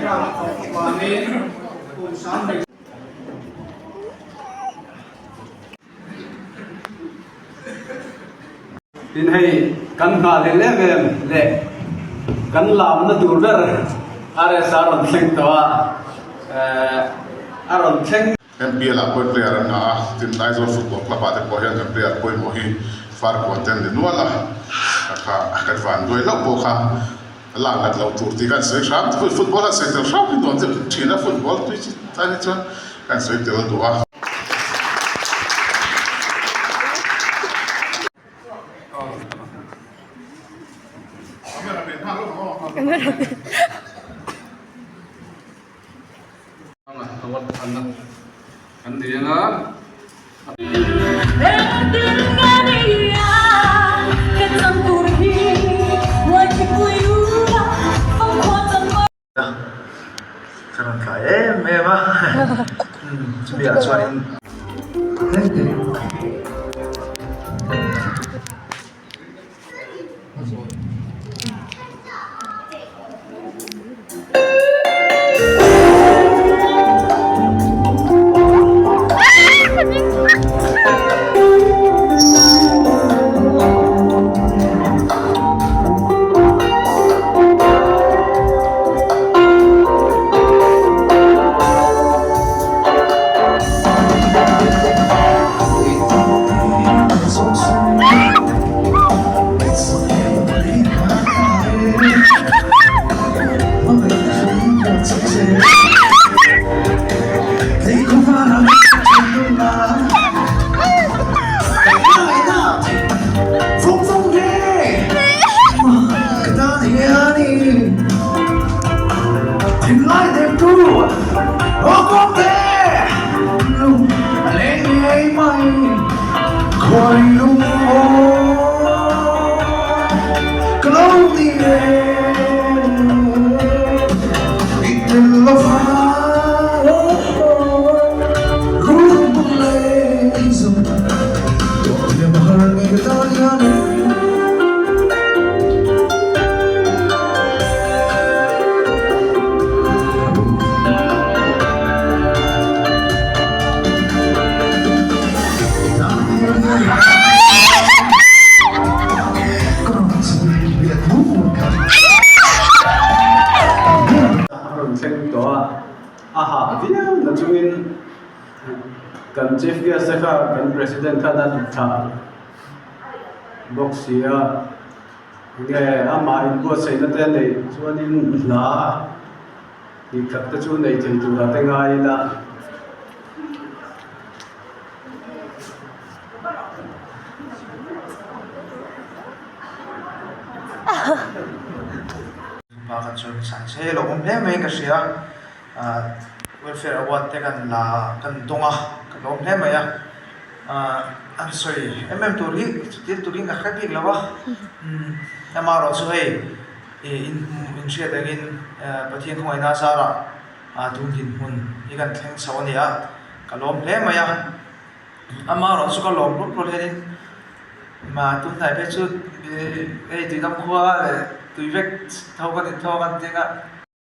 Programme a thawk avangin kum 20. Tin hei kan nghah leh em em leh kan lamna tur ber RSA rawn thleng tawh a, eh a rawn thleng. MPL ah pawh player an ngah a, tin Aizawl Football Club ah te pawh hian kan player pawimawh hi Farkawn te an ni nual a, ka kha kan van duai hlauh pawh kha lak nat loh tur tih kan sawi hram, football han sawi tel hram hi nuam deuh thin a, football tui chi tan hi chuan kan sawi tel duh a. Ka rawn tlai em em a chumi ah chuanin A rawn thleng tawh a, a hah viau na chungin kan chief guest te kha kan president khan a thlah bawk si a, enge amah inbuatsaihna te a neih chuanin hla tih khat te chu nei thei turah te ngai ila. Pa kan sawi hmasa ang se lawmawm hle mai ka hria ah welfare award te kan la kan dawng a ka lawm hle mai a ah an sawi em em tur hi chutir turin ka hre bik lo a umm amaherawh chu hei ih in inhriat angin ah Pathian khawngaihna zarah ah tun dinhmun hi kan thleng chho a ni a ka lawm hle mai a amaherawh chu ka lawm rup rual hianin mah tunhnai phei chu hei tuidam khua leh tui vek tho kan intho a kan ti ang a.